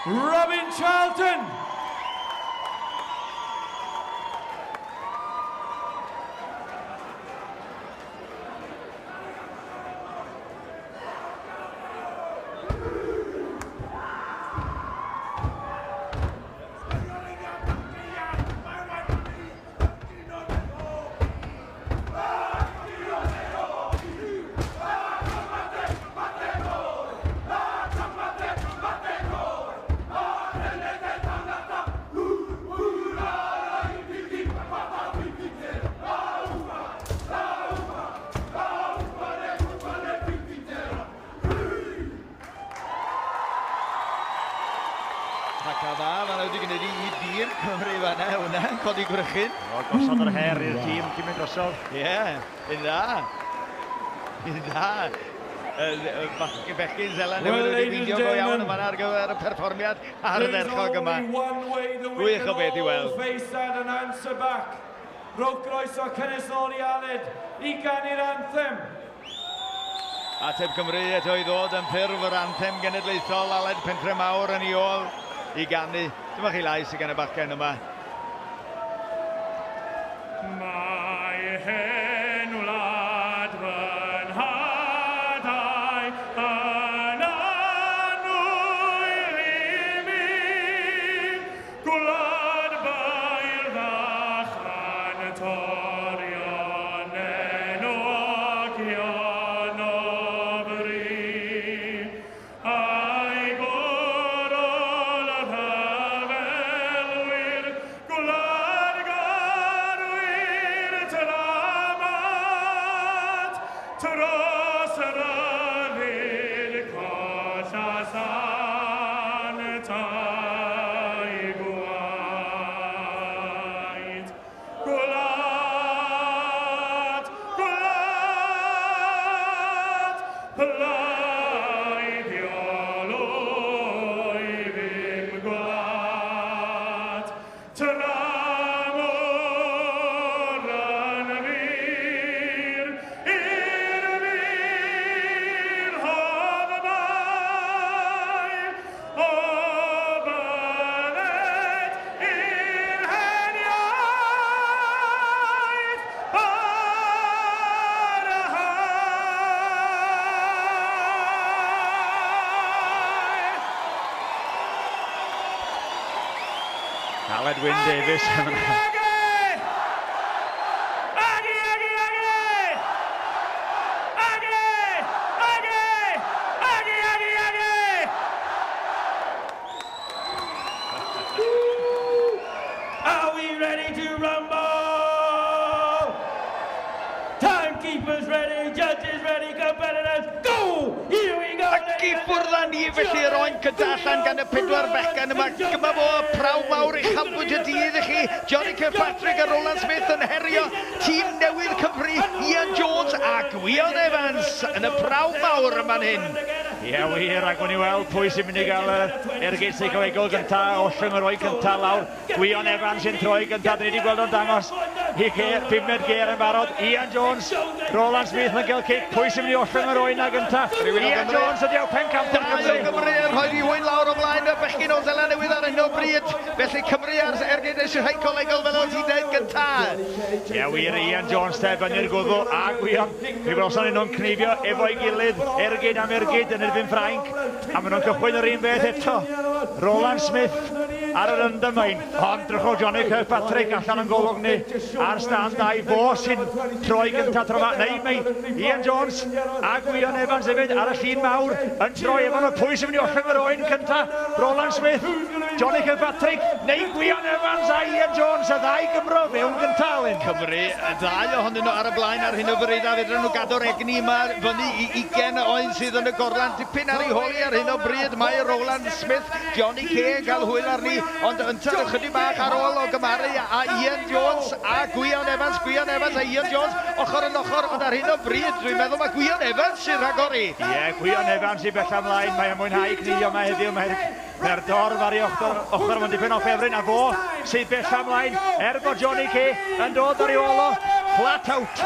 Robin Charlton. Haca dda, maen nhw wedi gwneud i dîm Cymru fanna, hwnna'n codi gwrychyn. O, gosod yr her i'r tîm cyn mynd drosodd. Ie, yeah, yn dda. Yn dda. Bechgyn Seland Newydd wedi fideo go iawn yma ar gyfer y perfformiad ardderchog yma. Gwych o beth i weld. Face and an answer back. Rhowch groeso cynnes nôl i Aled i ganu'r anthem. Ateb Cymru eto i ddod yn ffurf yr anthem genedlaethol. Aled Pentre Mawr yn ei ôl i ganu. Dyma chi lais i gan y bachgen yma. Mae hen wlad fy nhadau yn annwyl i mi, gwlad beirdd a chantorion enwogion o fri. A'i gwrol y rhyfelwyr, gwlad garwyr tramat, dros ryddid collasant eu gwaed. Gwlad, gwlad, pleidiol wyf i'm gwlad. Tramor yn fyr, i'r fur hodd mai, o bydded i'r hen iaith barhau. Aled Wyn Davies. Agi, agi, agi! Agi! Agi! Agi, agi, agi! Are we ready to rumble? Timekeepers ready, judges ready, competitors, go! Here we go! Ac i ffwrdd â ni felly yr oen cynta allan gan y pedwar bechgyn yma. Gyma fo prawf mawr uchafbwynt y dydd i chi. Johnny Kirkpatrick a Roland Smith yn herio tîm newydd Cymru, Ian Jones a Gwion Evans yn y prawf mawr yma'n hyn. Ie, wir, ac o'n i weld pwy sy'n mynd i gael yr ergyd seicolegol gynta, ollwng yr oen cynta lawr. Gwion Evans sy'n troi gynta, dyn ni wedi gweld o'n dangos i pumed gêr yn barod. Ian Jones, Roland Smith yn cael cic, pwy sy'n mynd i ollwng yr oen na gynta? Rhywun o Ian Gymru. Jones ydi o, pencampwr Dau o Cymru. Gymru yn rhoi rhywun lawr o flaen y bechgyn o Seland Newydd ar hyn o bryd. Felly Cymru ar ergyd seicolegol fel o'n ti'n dweud gynta. Ie, wir, Ian Jones te fyny'r gwddw a Gwion. Mi welson ni nhw'n cneifio efo'i gilydd, ergyd am ergyd yn erbyn Ffrainc, a maen nhw'n cychwyn yr un beth eto. Roland Smith ar yr undermine, ond drychwch Johnny Kirkpatrick allan yn golwg ni ar stand 2, fo sy'n troi gynta tro 'ma. Neu mae Ian Jones a Gwion Evans hefyd ar y llun mawr yn troi efo nhw. Pwy sy'n mynd i ollwng yr oen cynta? Roland Smith, Johnny Kirkpatrick, neu Gwion Evans a Ian Jones, y ddau Gymro fewn gynta, Alun. Cymru, y ddau ohonyn nhw ar y blaen ar hyn o bryd, a fedrwn nhw gadw'r egni yma fyny i 20 oen sydd yn y gorlan. Dipyn ar ei holi ar hyn o bryd, mae Roland Smith, Johnny Kay yn cael hwyl arni, ond yntau ychydig bach ar ôl o gymaru a Ian Jones a Gwion Evans, Gwion Evans a Ian Jones ochr yn ochr, ond ar hyn o bryd dwi'n meddwl mae Gwion Evans sy'n rhagori. Ie, Gwion Evans i bella ymlaen, mae o'n mwynhau cnifio yma heddiw, mae'r dorf ar ei ochr yma'n dipyn o ffefryn, a fo sydd bella ymlaen, er bod Johnny Kay yn dod ar ei ôl o. Flat out.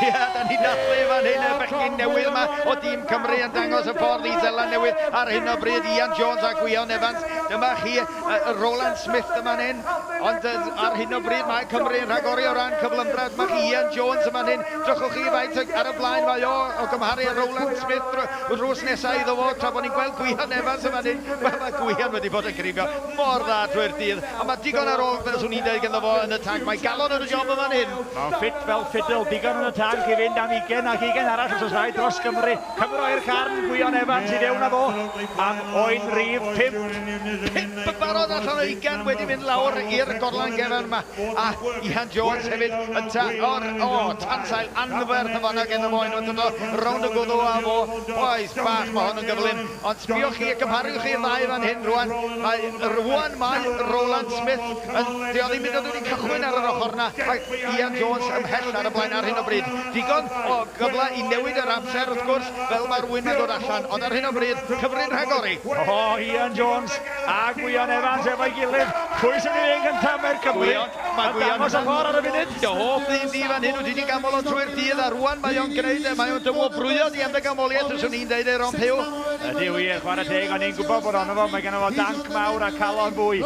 Ia, da ni'n dathlu fan hyn y bechgyn newydd yma o dîm Cymru yn dangos y ffordd i Seland Newydd ar hyn o bryd. Ian Jones a Gwion Evans. Dyma chi Roland Smith yma hyn. Ond ar hyn o bryd mae Cymru yn rhagori o ran cyflymdra. Dyma chi Ian Jones yma hyn. Drychwch chi faint ar y blaen mae o gymharu â Roland Smith drws nesaf iddo fo, tra bod ni'n gweld Gwion Evans yma hyn. Wel, mae Gwion wedi bod yn cneifio mor dda trwy'r dydd. A mae digon ar ôl, fel swn i'n dweud, ganddo fo yn y tanc. Mae galon yn y job yma hyn. Mae'n ffit fel ffidl, digon yn y tanc i fynd am 20 ac 20 arall os oes rhaid dros Gymru. Cymro i'r carn, Gwion Evans i fewn â fo am oen rhif 5. 5 yn barod allan o 20 wedi mynd lawr i'r gorlan gefn yma. A Ian Jones hefyd ynta o'r tansail anferth yn fanna gen y moyn yn dod rownd y gwddw a fo. Boys bach, mae hon yn gyflym. Ond sbiwch chi, cymharuwch chi'r ddau fan hyn rwan. Rwan mae Roland Smith yn, di o ddim yn dod wedi cychwyn ar yr ochr yna. Ac Ian Jones ymhell ar y blaen ar hyn o bryd. Digon o gyfle i newid yr amser wrth gwrs, fel mae'r wyn yn dod allan. Ond ar hyn o bryd, Cymru'n rhagori. O, Ian Jones a Gwion Evans efo'i gilydd. Pwy sy'n ei gyntaf mae'r Cymru? Mae Gwion dangos y ffordd ar y funud. Dy hoff ddyn di fan hyn, wyt ti wedi ganmol o trwy'r dydd, a rwan mae o'n gwneud, mae o'n dywobrwyo di am dy ganmoliaeth, fyswn i'n deud ei Ron Pugh. Ydy wir, chwarae teg, o'n i'n gwybod bod ono fo, mae genno fo danc mawr a calon fwy.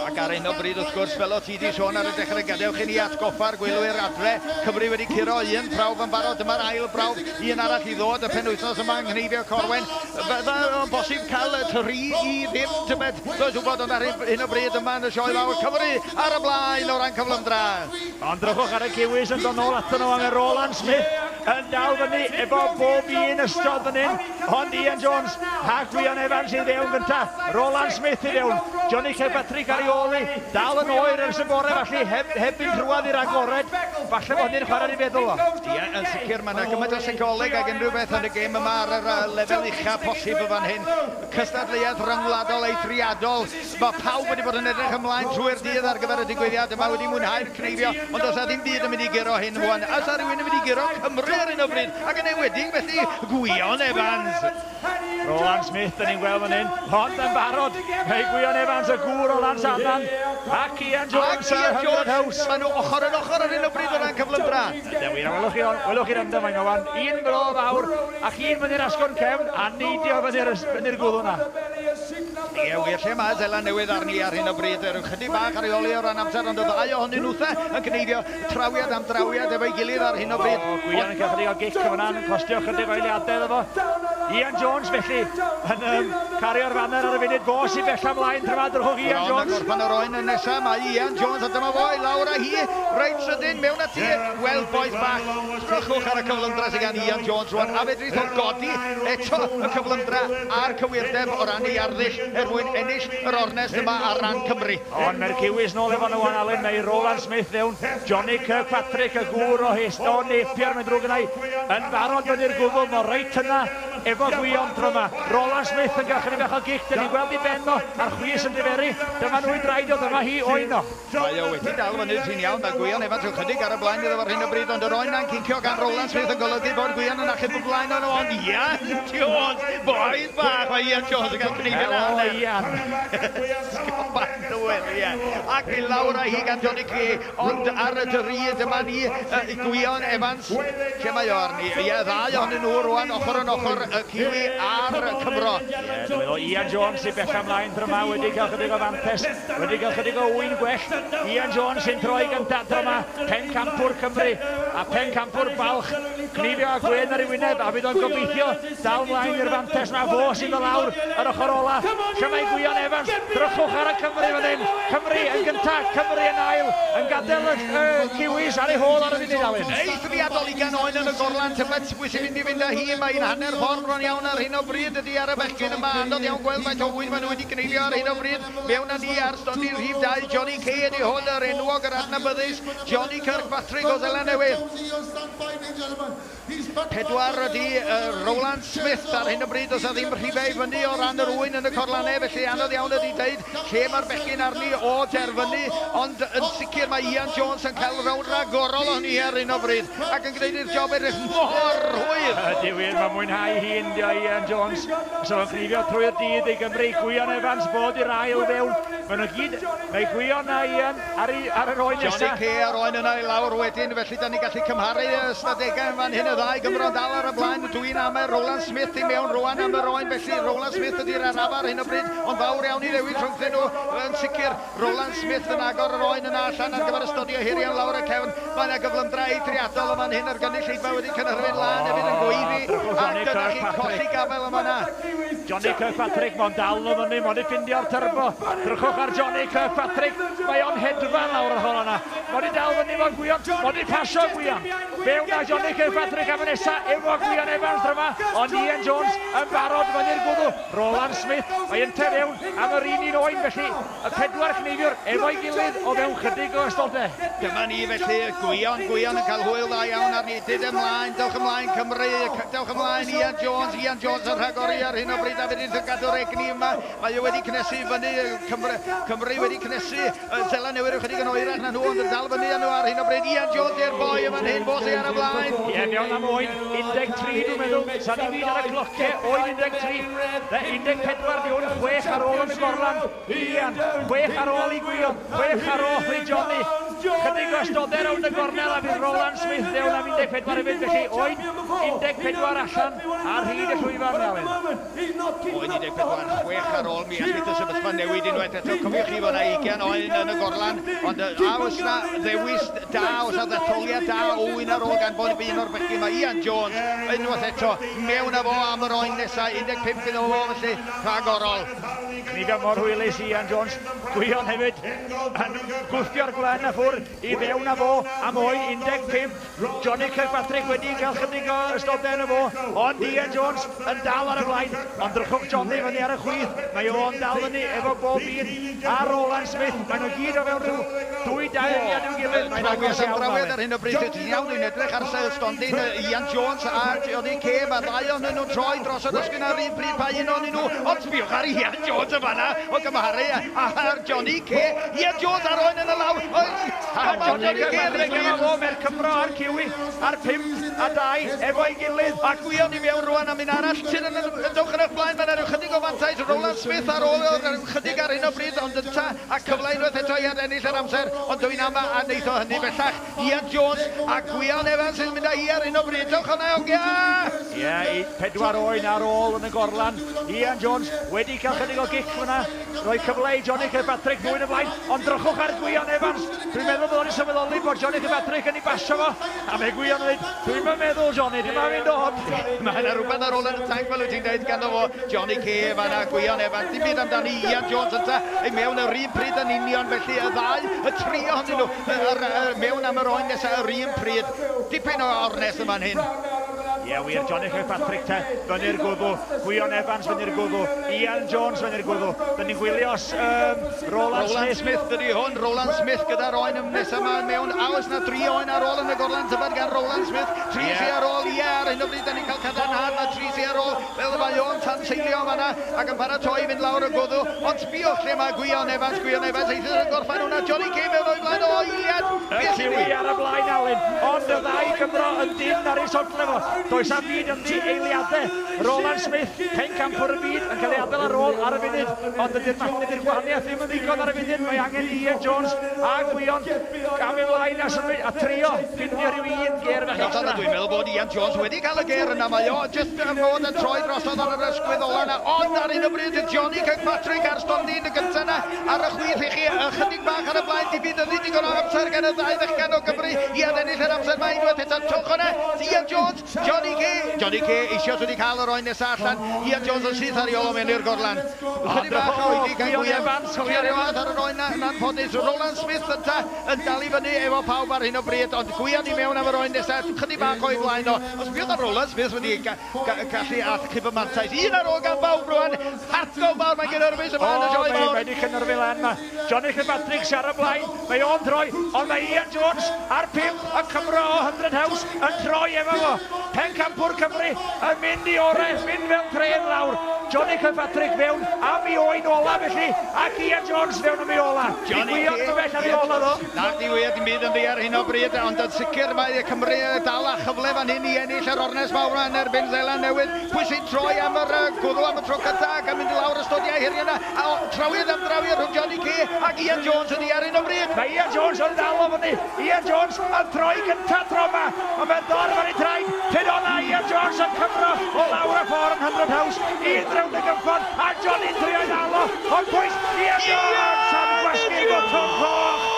Ac ar hyn o bryd, wrth gwrs, fel o ti di sôn ar y dechrau, gadewch i ni atgoffa'r gwylwyr adre. Cymru wedi curo un prawf yn barod, dyma'r ail brawf, un arall i ddod y penwythnos yma yng Nghneifio Corwen. Fydda o'n bosib cael 3-0, tybed, does wybod, ond ar hyn o bryd yma yn y sioe fawr, Cymru ar y blaen o ran cyflymdra. Ond drychwch ar y Kiwis yn dod nôl ato nhw, a mae Roland Smith yn dal fyny efo bob un ystod fan hyn. Ond Ian Jones a Gwion Evans i fewn gynta. Roland Smith i fewn. Johnny Kirkpatrick ar ei ôl i. Dal yn oer ers y bore, felly heb fynd drwadd i'r agored. Falle bod hynny'n chwarae i feddwl o. Ie, yn sicr, mae yna gymaint o seicoleg ag unrhyw beth yn y gêm yma ar yr lefel ucha posib y fan hyn. Cystadleuaeth ryngwladol eithriadol. Mae pawb wedi bod yn edrych ymlaen trwy'r dydd ar gyfer y digwyddiad yma, wedi mwynhau'r cneifio, ond does 'na ddim byd yn mynd i guro hyn rwan. Oes 'na rhywun yn mynd i guro Cymru ar hyn o bryd, ac yn enwedig felly Gwion Evans. Roland Smith, dyn ni'n gweld fan hyn, ond yn barod, mae Gwion Evans, y gŵr o Lansannan, ac Ian Jones Ac ar Ian 100 Jones, House. maen nhw ochr yn ochr ar hyn o bryd o ran cyflymdra. Dewir, welwch chi'r ymdda wan. Un bro fawr, ac un fyny'r asgwrn cefn, a neidio fyny'r gwddw na. Ie, wir, lle mae Seland Newydd arni ar hyn o bryd, rhyw chydig bach ar ei ôl o ran amser, ond y ddau ohonyn nhw yn cneifio trawiad am drawiad efo'i gilydd ar hyn o bryd. O, Gwion yn cael chydig o gic fyna, yn costio chydig o eiliadau iddo fo. Ian Jones felly yn cario'r faner ar y funud, fo sy'n bella ymlaen tra ma, drychwch Ian Bron a Jones. gorffan yr oen yn nesaf, mae Ian Jones, a dyma fo i lawr â hi, reit sydyn, mewn ati, wel, boys bach, drychwch ar y cyflymdra sydd gan Ian Jones rwan, a fedrith o godi eto y cyflymdra a'r cywirdeb o ran ei arddull er mwyn ennill yr ornest yma ar ran Cymru. Ond mae'r Kiwis nôl efo nhw wan, Alun, mae Roland Smith fewn, Johnny Kirkpatrick, y gŵr o Hest, o Napier, mae'n drwg gynna i, yn barod fyny'r gwddw, mae reit yna efo Gwion tro yma. Roland Smith yn gael chydig bach o gic, dyn ni'n gweld i ben o, a'r chwys yn diferu, dyma nhw i draidio, dyma hi oen o. Mae o wedi dal fyny, ti'n iawn, mae Gwion Evans ychydig ar y blaen iddo fo ar hyn o bryd, ond yr oen na'n cicio gan Roland Smith yn golygu bod Gwion yn achub y blaen o'n ond Ian Jones, boys bach, mae Ian Jones yn cael cneifio Helo, hanner. Ian. Sgoban dwyl, ie. Ac i lawr â hi gan Johnny Kay, ond ar y dri dyma ni, Gwion Evans, lle mae o arni? Ie, ddau ohonyn nhw rwan, ochr yn ochr, y Kiwi a'r Cymro. Ie, dwi'n meddwl Ian Jones sy'n bella ymlaen tro yma, wedi cael chydig o fantes, wedi cael chydig o wyn gwell. Ian Jones sy'n troi gyntaf tro yma, pencampwr Cymru, a pencampwr balch, cneifio a gwên ar ei wyneb, a fydd o'n gobeithio dal mlaen i'r fantes yma, fo sy'n dod lawr yr ochr ola. Lle mae Gwion Evans, drychwch ar y Cymru fan hyn. Cymru yn gyntaf, Cymru yn ail, yn gadael y Kiwis ar ei hôl ar y funud, Alun. Eithriadol i gan oen yn y gorlan, tybed pwy sy'n mynd i fynd â hi, mae'n hanner ffordd bron iawn ar hyn o bryd ydy ar y bechgyn yma, anodd iawn gweld faint o wyn maen nhw wedi gneifio ar hyn o bryd. Mewn â ni ar stondin rhif 2, Johnny Kay ydy hwn, yr enwog, yr adnabyddus, Johnny Kirkpatrick o Seland Newydd. 4 ydy Roland Smith ar hyn o bryd, does 'na ddim rhifau i fyny o ran yr wyn yn y corlannau, felly anodd iawn ydy deud lle mae'r bechgyn arni o derfynu, ond yn sicr mae Ian Jones yn cael rownd ragorol ohoni ar hyn o bryd, ac yn gwneud i'r job edrych mor rhwydd. dydd. Ydy wir, mae'n mwynhau hun, dio Ian Jones. So yn cnifio trwy'r dydd i Gymru, Gwion Evans bod i'r ail fewn. Maen nhw gyd, mae Gwion a Ian ar yr oen nesaf. Johnny Kay ar oen yna i lawr wedyn, felly da ni'n gallu cymharu ystadegau yn fan hyn, y ddau Gymro dal ar y blaen. Dwi'n am Roland Smith i mewn rwan am yr oen, felly Roland Smith ydy'r araf ar hyn o bryd, ond fawr iawn i ddewis rhwngthyn nhw yn sicr. Roland Smith yn agor yr oen yna allan ar gyfer y stodio hirion lawr y cefn. Mae yna gyflymdra eithriadol yma'n hyn a'r gynulleidfa wedi cynhyrfu'n lân hefyd yn gweiddi, ac dyna chi'n colli gafael yma na. Johnny Kirkpatrick, mae'n dal nhw fyny, mae'n ffindio'r turbo. Drychwch ar Johnny Kirkpatrick, mae o'n hedfan lawr yr hol yna. Mae'n dal fyny fo'n Gwion, mae'n pasio Gwion. Fewn â Johnny Kirkpatrick am y nesa efo Gwion Evans yma, ond Ian Jones yn barod fyny'r gwddw. Roland Smith, mae ynte fewn am yr un oen, felly y pedwar cneifiwr efo'i gilydd o fewn chydig o ystodau. Dyma ni felly, Gwion yn cael hwyl dda iawn arni. Dyd ymlaen, dewch ymlaen Cymru, dewch ymlaen Ian Jones, Ian Jones yn rhagori ar hyn o bryd. David yn gadw'r egni yma, mae o wedi cnesu fyny, Cymru wedi cnesu, Seland Newydd ychydig yn oerach na nhw, ond yn dal fyny â nhw ar hyn o bryd. Ian Jones i'r boi yma'n hyn, fo sy ar y blaen. Ie, mewn am oen 13 dwi'n meddwl, sa'n i fyd ar y clociau, oen 13, 14 di hwn, 6 ar ôl yn y gorlan, Ian, 6 ar ôl i Gwion, 6 ar ôl i Johnny. Chydig o ystodau rownd y gornel a fydd Roland Smith fewn am 14 hefyd, felly oen 14 allan ar hyd y llwyfan. Oen 14, 6 ar ôl, mi allith y sefyllfa newid unwaith eto. Cofiwch chi fod yna 20 oen yn y gorlan, ond a oes na ddewis da, oes na ddetholiad da o un ar ôl gan bod un o'r bechgyn. Mae Ian Jones unwaith eto mewn â fo am yr oen nesaf, 15 iddo fo, felly rhagorol. Cnifio mor hwylus Ian Jones, Gwion hefyd yn gwthio'r gwlen a ffwrdd i fewn â fo am oen 15. Johnny Kirkpatrick wedi cael chydig o ystodau yn y fo, ond Ian Jones yn dal ar y blaen. Ond drychwch Johnny fyny ar y chwith, mae o'n dal fyny efo bob un a Roland Smith. Maen nhw gyd o fewn rhyw 2-2 eiliad i'w gilydd. Mae'n agos am drawiad ar hyn o bryd. Ti'n iawn, dwi'n edrych ar stondin Ian Jones a Johnny Kay. Mae ddau ohonyn nhw'n troi dros yr ysgwyn ar un pryd, pa un ohonyn nhw. Ond sbiwch ar Ian Jones yn fanna o gymharu ar Johnny Kay. Ian Jones ar oen yn y lawr. A Johnny Kirkpatrick efo fo, mae'r Cymro a'r Kiwi ar 5 a 2 efo'i gilydd. A Gwion i mewn rwan am un arall. Sydd yn dewch yn eich blaen, mae'n rhyw chydig o fantais. Roland Smith ar ôl chydig ar hyn o bryd, ond ynta a cyfle unwaith eto i adennill yr amser, ond dwi'n ama a neith o hynny bellach. Ian Jones a Gwion Evans sy'n mynd â hi ar hyn o bryd. Dewch o'na, ogia! Ie, 4 oen ar ôl yn y gorlan. Ian Jones wedi cael chydig o gic fyna. Rhoi cyfle i Johnny Kirkpatrick fwy yn y blaen, ond drychwch ar Gwion Evans. Dwi'n meddwl bod o'n sylweddoli bod Johnny Kirkpatrick yn ei basio fo, a mae Gwion yn dweud, dwi'n meddwl Johnny, dwi'n mynd od. Mae yna rhywbeth ar ôl yn y tank fel wyt ti'n dweud ganddo fo, Johnny Kay fanna, Gwion Evans, dim byd amdani Ian Jones ynta, i mewn yr un pryd yn union, felly y ddau, y tri ohonyn nhw, mewn am yr oen nesaf yr un pryd, dipyn o ornes yma'n hyn. Ie, wir, Johnny Kirkpatrick te, fyny'r gwddw, Gwion Evans fyny'r gwddw, Ian Jones fyny'r gwddw. Dyn ni'n gwylio Roland Smith. Dydy hwn, Roland Smith gyda'r oen nesaf yma mewn. A oes na 3 oen ar ôl yn y gorlan tybed gan Roland Smith. 3 sy ar ôl, ie, ar hyn o bryd, da ni'n cael cadarnhad, mae 3 sy ar ôl, fel y mae o'n tanseilio fanna ac yn paratoi i fynd lawr y gwddw. Ond sbiwch lle mae Gwion Evans, Gwion Evans, eithaf yn gorffen hwnna, Johnny Kay mewn o'i flaen o eiliad. Y Kiwi ar y blaen, Alun, ond y ddau Gymro yn dyn ar ei sodle fo. Does am byd yn di eiliadau. Roland Smith, pencampwr y byd, yn cael ei adael ar ôl ar y funud, ond dydy'r gwahaniaeth ddim yn ddigon ar y funud. Mae angen Ian Jones a Gwion gam ymlaen a symud a trio ffindio rhyw un ger fach extra. Dwi'n meddwl bod Ian Jones wedi cael y ger yna, mae o jyst yn fod yn troi drosodd ar yr ysgwydd ola yna, ond ar un o bryd Johnny Kirkpatrick ar stondin y gyntaf yna ar y chwith i chi, ychydig bach ar y blaen, di byd yn ddigon o amser gan y ddau fechgan o Gymru i adennill yr amser. Mae unwaith eto, twch hwnna, Ian Jones, Johnny Kay, Johnny Kay eisoes wedi cael yr oen nesaf allan. Ian Jones yn syth ar ei ôl o mewn i'r gorlan. Ychydig bach o oedi gan Gwion Evans ar yr oen yn anffodus. Roland Smith ynta yn dal i fyny efo pawb ar hyn o bryd, ond Gwion i mewn am yr oen nesaf, chydig bach o'i flaen o. Os bydd ar Roland Smith wedi gallu achub y mantais. Un ar ôl gan bawb rwan. Hatgol mawr, mae'n gynhyrfus yma yn y sioe fawr. Mae wedi cynhyrfu lan ma. Johnny Kirkpatrick sy ar y blaen, mae o'n troi, ond mae Ian Jones ar 5 y Cymro o 100 House yn troi efo fo. Pencampwr Cymru yn mynd i orau, mynd fel tren lawr. Johnny Kirkpatrick fewn am ei oen ola felly, ac Ian Jones fewn am ei ola. Johnny Gwion bell ar ei ola ddo. Na, di wir dim byd yn ddi ar hyn o bryd, ond yn sicr mae Cymru dal â chyfle fan hyn i ennill yr ornest mawr yn erbyn Seland Newydd. Pwy sy'n troi am yr gwddw am y tro cyntaf ac yn mynd i lawr y stodiau hirion yna? A trawiad am drawiad rhwng Johnny Kay ac Ian Jones ydi ar hyn o bryd. Mae Ian Jones yn dal o fyny. Ian Jones yn troi gyntaf tro yma. Ond mae'n dorf ar ei traed. Tyn o'na Ian Jones yn cymro o lawr y ffordd yn 100 House. Un rownd y gynffon a Johnny'n trio i ddal o. Ond pwys Ian Jones yn gwasgu'r botwm coch.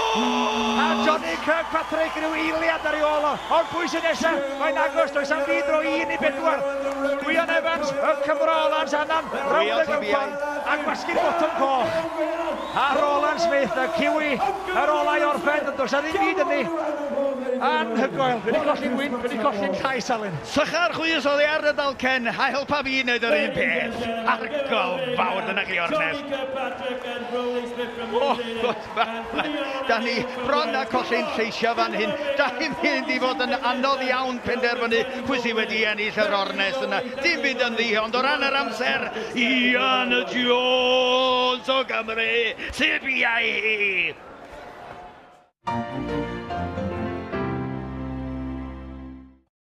A Johnny Kirkpatrick rhyw eiliad ar ei ôl o. Ond pwy sy'n nesaf? Mae'n agos, does am byd o 1 i 4. Gwion Evans, y Cymro o Lansannan, rownd y gynffon a gwasgu'r botwm coch. A Roland Smith, y Kiwi, yr olau orffen, ond does 'na ddim byd ynddi. Anhygoel, fi wedi colli'n wyn, fi wedi colli'n llais, Alun. Sycha'r chwys oddi ar y dalcen, a helpa fi wneud yr un peth. Argol fawr, dyna chi ornest. O, da ni bron a colli'n lleisiau fan hyn. Da ni'n mynd i fod yn anodd iawn penderfynu pwy sydd wedi ennill yr ornest yna. Dim byd yn ddi, ond o ran yr amser, Ian Jones o Gymru, sydd biau hi.